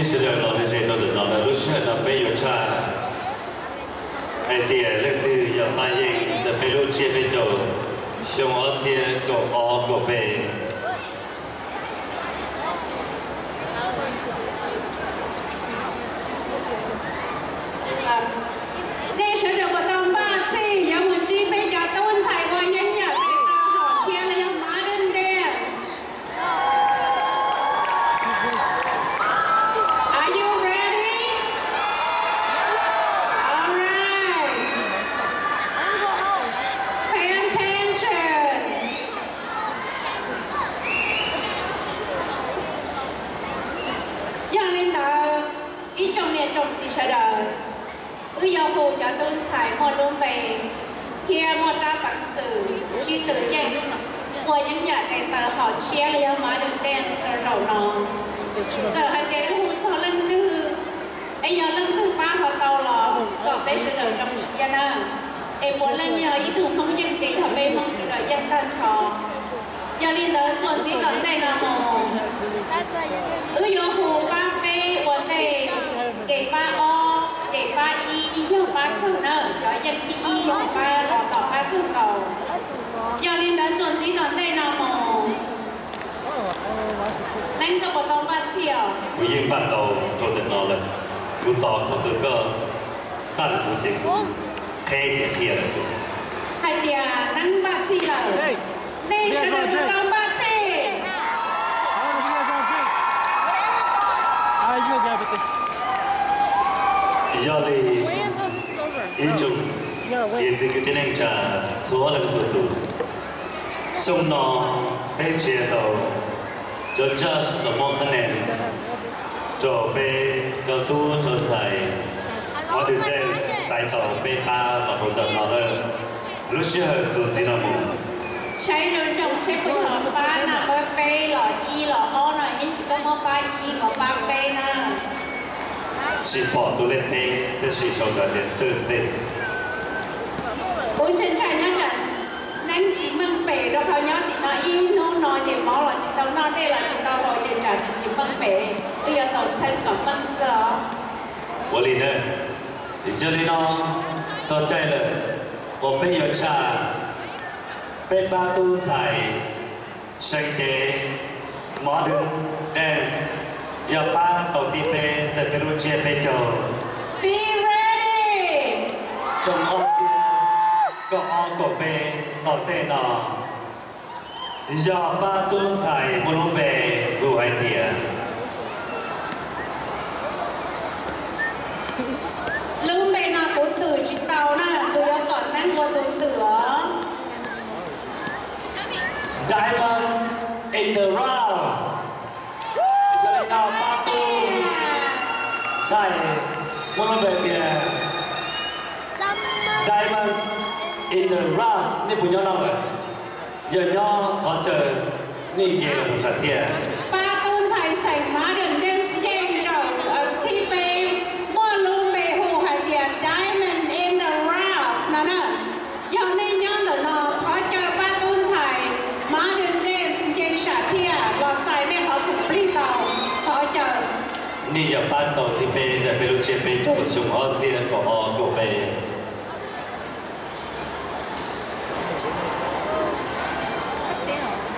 Sawv daws los ze ze rau ntawm no lawm, lub sij hawm no peb yuav tshaj hais tias leej twg yog pab yeej ntawm peb lub tsiab peb caug xyoo ob txhiab kaum ob kaum peb. Nej sawv daws puas tau npaj txhij yuav mus ntsib peb cov tub ntxhais uas yeej yam tes taw hom tshiab los yog modern dance? Are you ready? All right. Pay attention. Yog li ntawd, ib tsoom niam tsoom txiv sawv daws, wb yuav hu cov tub ntxhais muaj lub npe thiab muaj rab peev xwm sib tw yeej ua yeeb yam tes taw hom tshiab los yog modern dance rau zaum no. Txawm hais tias wb hu txog leej twg, es yog leej twg pab ho tau los kom peb sawv daws zoo siab na. Es puav leej yog ib tug Hmoob yeej ces yog peb Hmoob sawv daws yeej tag nrho. Yog li ntawd txuas ntxiv tom ntej no mus, wb yuav hu pab peb ua ntej, ces pab ob, ces pab ib yog pab kawg na, cov yeej thib ib yog pab los tom pab kawg nkaus. Yog li ntawd txuas ntxiv tom ntej no mus, Neeb koj puas tau npaj txhij os? Kuv yeej npaj tau rau ntawm no lawm, kuv tos thaum twg koj xaj kuv ces kuv qheb ces qhia lawm xwb. Hais tias Neeb npaj txhij lawm, nej sawv daws puas tau npaj txhij? Yog li ib tsoom niam txiv kwv tij neej tsa txhua leej txhua tus, xyoo no peb tsia tau cov judge los muab qhab nees rau peb cov tub cov ntxhais modern dance xaiv tau peb pab los rau ntawm no lawm. Lub sij hawm txuas ntxiv no mus, saib zoo zoo seb puas yog pab na, pab peb los ib los ob no, ib tsis koj muab pab ib kom pab peb na. Tsis pom tus lej peb, tab sis sau ntawv tias third place. Kuv ntshai ntshai nyob tsam Neeb tsis meej pem, rau qhov nyob tim no ib hnub no ces mov los tsis tau noj, dej los tsis tau haus, ces tsam nws tsis meej pem, wb yuav tau txheeb kom meej xwb os. Ua li na, yog li no, txog caij lawm uas peb yuav tshaj peb pab tub ntxhais seev cev modern dance, yog pab tau thib peb ntawm peb lub tsiab peb caug. Be ready. Xyoo ob txhiab kaum ob kaum peb tom ntej no, yog pab tub ntxhais muaj lub npe hu hais tias, lub npe no kuv twm tsis tau na, kuv yuav kom Neeb ua tus twm os. Diamonds in the Rough. Yog li no pab tub ntxhais muaj lub npe tias Diamonds in the Rough, nej puas nyob no lawm? Yog nyob thov caw nej nce los saum sam thiaj. Pab tub ntxhais xeem modern dance yeej zaum thib peb, muaj lub npe hu hais tias Diamond in the Rough no na. Yog nej nyob ntawm no thov caw pab tub ntxhais modern dance nce sam thiaj los txais nej qhov khoom plig tau, thov caw. Nej yog pab tau thib peb ntawm peb lub tsiab peb caug xyoo ob txhiab kaum ob kaum peb.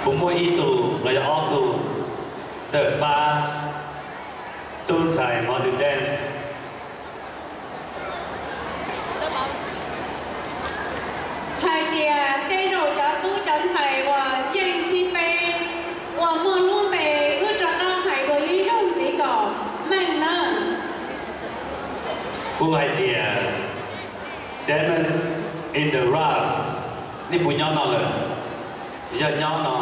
Puas muaj ib tug los yog ob tug ntawm pab tub ntxhais modern dance? Hais tias tej zaum cov tub cov ntxhais uas yeej thib peb uas muaj lub npe wb rov qab hais dua ib zaug ntxiv kom meej nawb. Hu hais tias Diamonds in the Rough, nej puas nyob no lawm? Yog nyob no,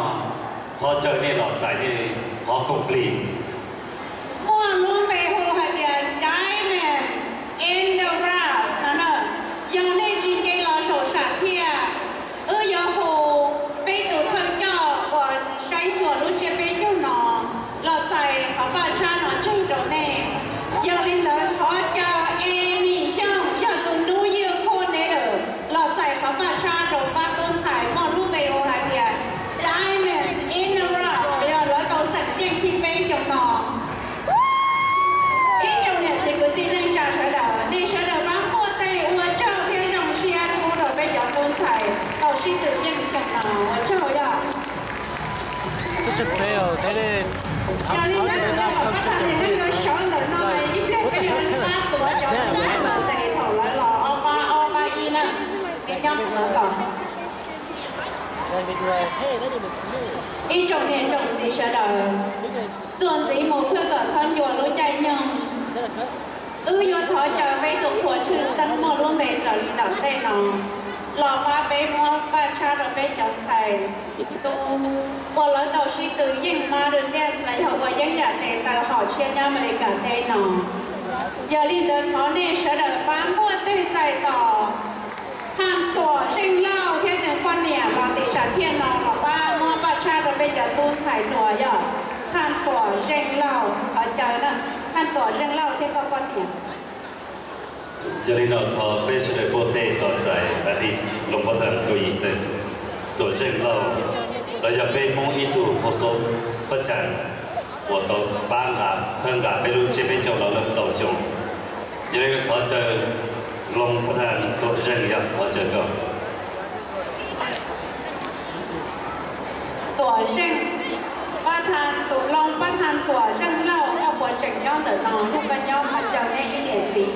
thov caw nej los txais nej qhov khoom plig. Muaj lub npe hu hais tias Diamonds in the Rough no na. Yog nej tsis nce los saum sam thiaj, wb yuav hu peb tus thawj coj uas saib xyuas lub tsiab peb caug no los txais qhov paj tshab no tseg rau nej. Yog li ntawd thov caw Amy Xyooj, yog tus hnub ywj coordinator, los txais qhov paj tshab rau pab tub ntxhais muaj lub npe hu hais tias Diamonds in the Rough, yog lawv tau xeem yeej thib peb xyoo no. Sib tw yeej xyoo no ua tsaug yog. Yog li ntawd kuv yuav kom pab thas niam neej nkawd sawv ntawm no ib pliag peb yuav pab tuav cov txhab ntawm tes thaum lawv los ob pab ob pab ib na, es nyob qhov no kom. Ib tsoom niam tsoom txiv sawv daws, txuas ntxiv mus khwb kom txhob ncua lub caij nyoog. Wb yuav thov caw peb tus qhua tshwj xeeb muaj lub npe raws li ntawm tej no los pab peb muab paj tshab rau peb cov ntxhais tub uas lawv tau sib tw yeej Modern Dance los yog ua yeeb yam tes taw hom tshiab nyob Amelikas teb no. Yog li ntawd thov nej sawv daws pab muaj tej txais tos Thaj Tuam Zeej Lauj thiab nws poj niam los tim sam thiaj no los pab muab paj tshab rau peb cov tub ntxhais hluas yog Thaj Tuam Zeej Lauj, thov caw na, Thaj Tuam Zeej Lauj thiab koj poj niam. Yog li no thov peb sawv daws muaj tej tos txais a di Looj Pab Thas Tuam Yim Xeem, Tuam Zeej Lauj, los yog peb Hmoob ib tug qhua xoob paj cas uas tau pab nqa txhawb nqa peb lub tsiab peb caug los lawm ntau xyoo. Yog li thov caw Looj Pab Thas Tuam Zeej yog thov caw koj. Tuam Zeej, Pab Thas, tus Looj Pab Thas Tuam Zeej Lauj, koj puas tseem nyob ntawm no? Yog koj nyob thov caw neb ib niam txiv.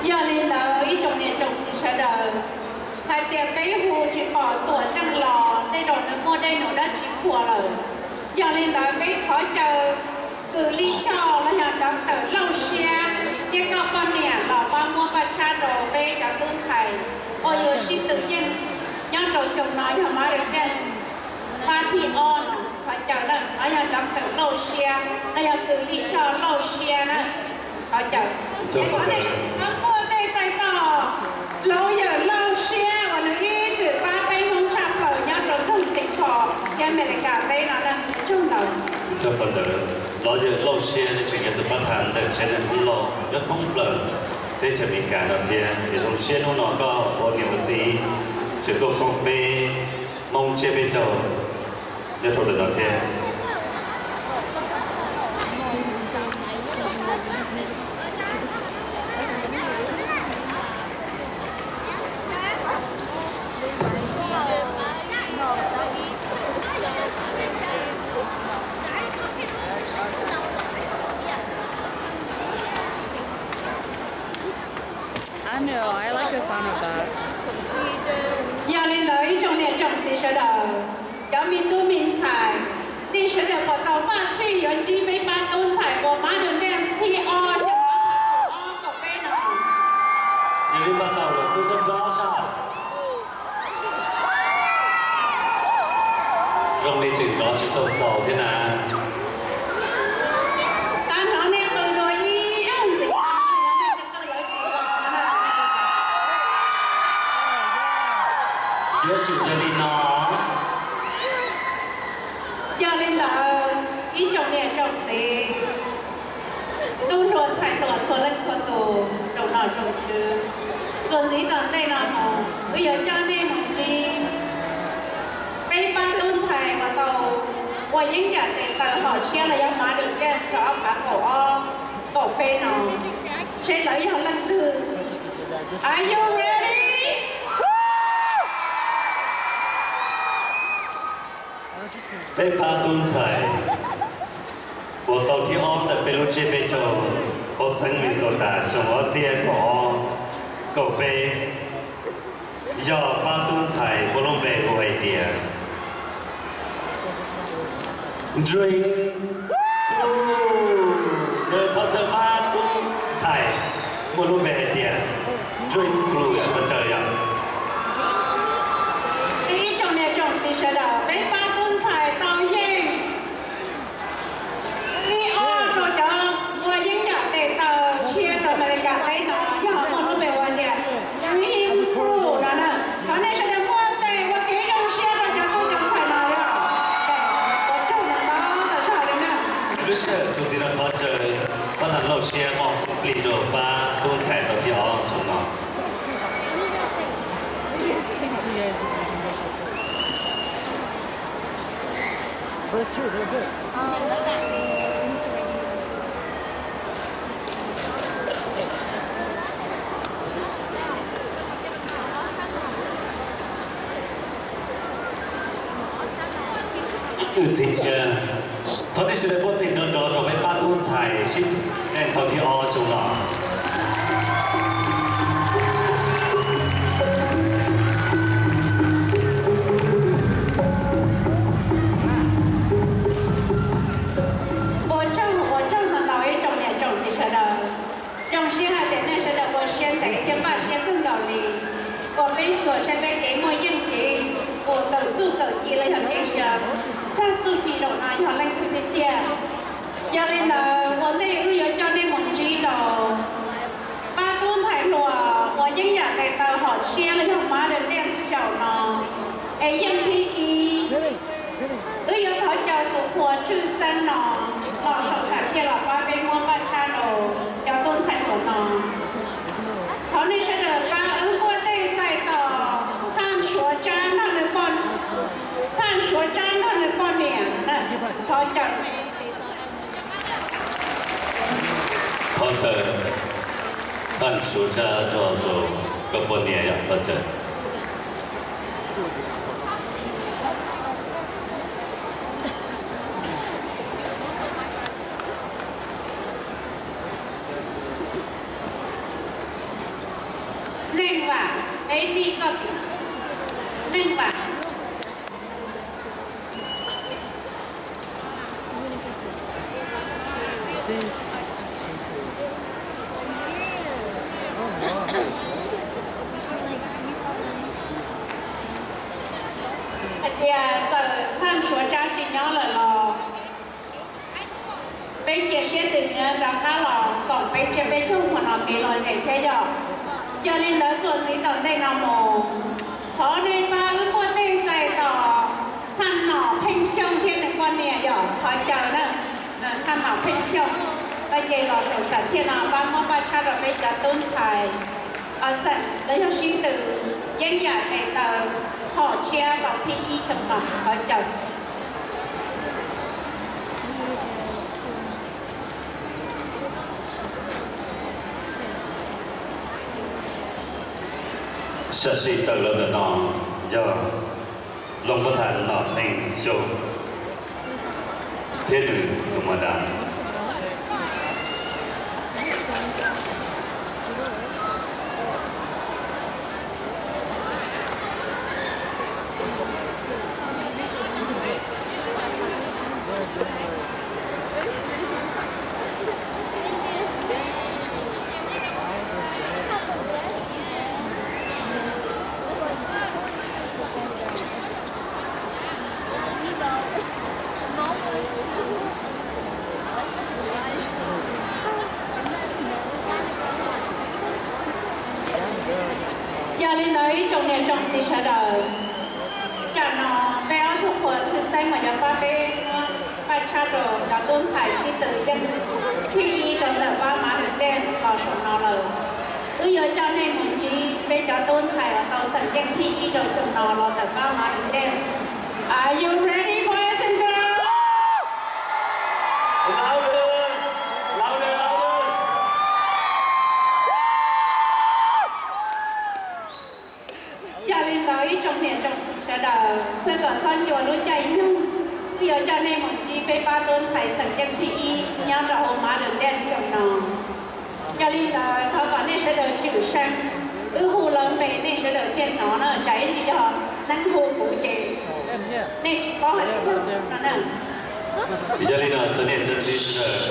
Yog li ntawd ib tsoom niam tsoom txiv sawv daws, hais tias peb hu tsis pom Tuam Zeej los tej zaum nws muaj dej num dab tsi qhuas lawm. Yog li ntawd peb thov caw Kws Lij Choj los yog Doctor Lauj Siab thiab koj poj niam los pab muab paj tshab rau peb cov tub ntxhais uas yuav sib tw yeej nyob rau xyoo no yog Modern Dance pab thib ob no, thov caw na, no yog Doctor Lauj Siab, no yog Kws Lij Choj Lauj Siab na, thov caw. Pab muaj tej txais tos Lauj Yawm Lauj Siab uas nws ib txwm pab peb Hmoob tshaj plaws nyob rau nroog Txiv Kho thiab Amelikas teb no na, tsaug ntau. Tsaug ntau. Lauj Yawm Lauj Siab nws tseem yog tus pab thas ntawm tsev neeg Hmoob Lauj nyob thoob plaws teb chaws Amelikas no thiab. Es zoo siab hnub no koj ua niam ua txiv tseem tuaj koob peb Hmoob tsiab peb caug nyob rau ntawm no thiab. I know, I like the sound of that. Yog li ntawd ib tsoom niam tsoom txiv sawv daws, cov me tub me ntxhais, nej sawv daws puas tau npaj txhij yuav ntsib peb pab tub ntxhais ua Modern Dance thib ob xyoo ob phav kaum ob kaum peb no? Yog li npaj tau lawm tub nrov nrov saib. Zoo li tseem nrov tsis txaus txaus thiab na. Tab hnov nej qw dua ib zaug ntxiv, yog nej tsis qw lawv tsis los na. Yuav tsum yog li no. Yog li ntawd, ib tsoom niam tsoom txiv, tub hluas ntxhais hluas txhua leej txhua tus, tsoom nom tsoom tswv, txuas ntxiv tom ntej no mus wb yuav coj nej mus ntsib peb pab tub ntxhais uas tau ua yeeb yam tes taw hom tshiab los yog Modern Dance xyoo ob phav kaum ob kaum peb no, seb lawv yog leej twg. Are you ready? Peb pab tub ntxhais uas tau thib ob ntawm peb lub tsiab peb caug hauv xeev Minnesota xyoo ob txhiab kaum ob kaum peb yog pab tub ntxhais muaj lub npe hu hais tias Dream Crew. Thov caw pab tub ntxhais muaj lub npe hais tias Dream Crew, thov caw yom. Ib tsoom niam tsoom txiv sawv daws, peb pab tub ntxhais tau yeej Wb txiv, thov nej sawv daws npuaj tes nrov nrov rau peb pab tub ntxhais sib tw thaum thib ob xyoo no. Ua tsaug, ua tsaug ntau ntau ib tsoom niam tsoom txiv sawv daws. Zoo siab hais tias nej sawv daws ua siab ntev thiab npaj siab kawg nkaus li uas peb xyuas saib peb kev muaj yeej kev ua kawm txuj kawm ci los yog kev xyuas rag txuj ci zaum no yog leej twg tiag tiag. Yog li ntawd ua ntej wb yuav coj nej mus ntsib rau pab tub ntxhais hluas uas yeeb yam daim tawv hom tshiab los yog modern dance zaum no es yeej thib ib. Wb yuav thov caw tus qhua tshwj xeeb no los saum sam thiaj los pab peb muab paj tshab rau cov tub ntxhais hluas no. Thov nej sawv daws pab wb npuaj tej txais tos Thaj Suav Tsab nrog nws poj, Thaj Suav Tsab nrog nws poj niam. Thov caw. Thov caw Thaj Suav Tsab nrog rau koj poj niam yom, thov caw. Neej Vam, peb nij koj, Neej Vam. Hais tias txawm Thaj Suav Tsab tsis nyob lawm los peb cia siab twm rov qab los koom peb tsiab peb caug hmo no kev lom zem thiab yom. Yog li ntawd txuas ntxiv tom ntej no mus, thov nej pab wb npuaj tej txais tos Thaj Nom Pheej Xyooj thiab nws poj niam yom, thov caw na. Thaj Nom Pheej Xyooj, koj ces los saum sam thiaj no pab muab paj tshab rau peb cov tub ntxhais xeem los yog sib tw yeeb yam daim tawv hom tshiab kaum thib ib xyoo no, thov caw. Sam sim tawm los ntawm no yog Looj Pov Thaj Nom Pheej Xyooj thiab nws tus madam. Yog li ntawd ib tsoom niam tsoom txiv sawv daws, tsam no peb ob tug qhua tshwj xeeb uas yuav pab peb muab paj tshab rau cov tub ntxhais sib tw yeej thib ib rau ntawm pab modern dance los saum no lawm. Wb yuav coj nej mus ntsib peb cov tub ntxhais uas tau xeem yeej thib ib rau xyoo no los ntawm pab modern dance. Are you ready, boys and girls? Louder, louder, louder. Yog li ntawd ib tsoom niam tsoom txiv sawv daws, thiab kom txhob ncua lub caij nyoog, wb yuav coj nej mus ntsib peb pab tub ntxhais xeem yeej thib ib nyob rau hauv modern dance xyoo no. Yog li ntawd thov kom nej sawv daws tsom seev, wb hu lawv npe nej sawv daws thiaj hnov na, tsam ib ntsis yog neeb hu kuv ces nej tsis paub hais tias yog no na. Yog li no cov niam cov txiv sawv daws,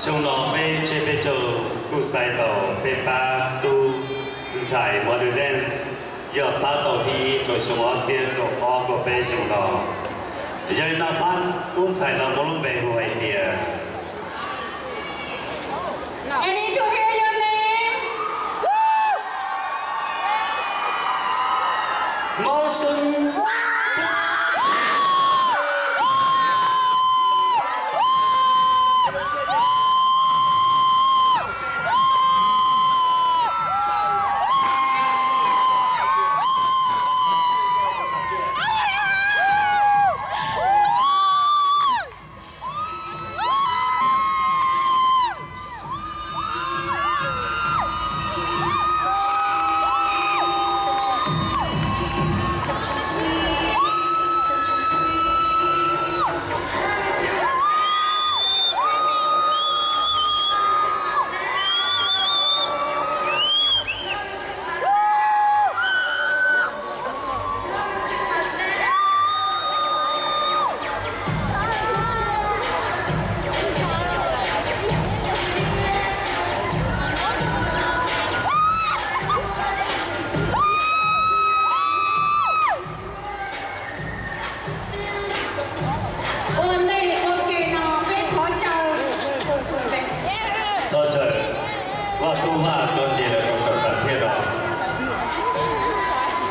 xyoo no peb tsiab peb caug kuj xaiv tau peb pab tub ntxhais modern dance yog pab tau thib ib rau xyoo ob txhiab kaum ob kaum peb xyoo no. Yog li no pab tub ntxhais no muaj lub npe hu hais tias Any to hear your name? Motion.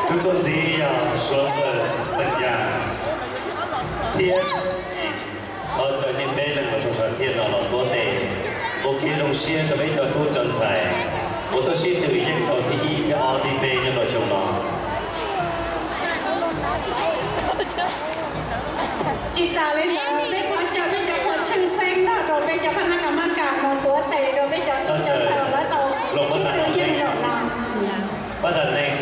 Tus txuas ntxiv yog Suav Ntxawg xeem Yaj thiab thov caw nej peb leeg uas sawv thiaj no los tuav tes ua kev zoo siab rau peb cov tub cov ntxhais uas tuaj sib tw yeej tau thib ib, thib ob, thib peb nyob rau xyoo no. Tsis tas li ntawd, peb thov caw peb cov phooj ywg xeeb nrog rau peb cov phab nab kam mab kam mus tuav tes rau peb cov tub cov ntxhais uas lawv tau sib tw yeej zaum no. Pab tham neeg,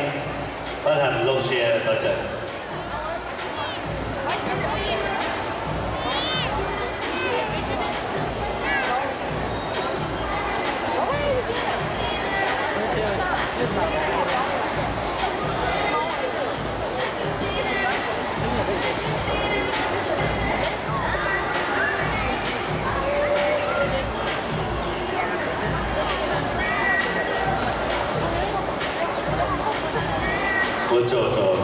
pab tham loo sia thov caw. Ua tsaug rau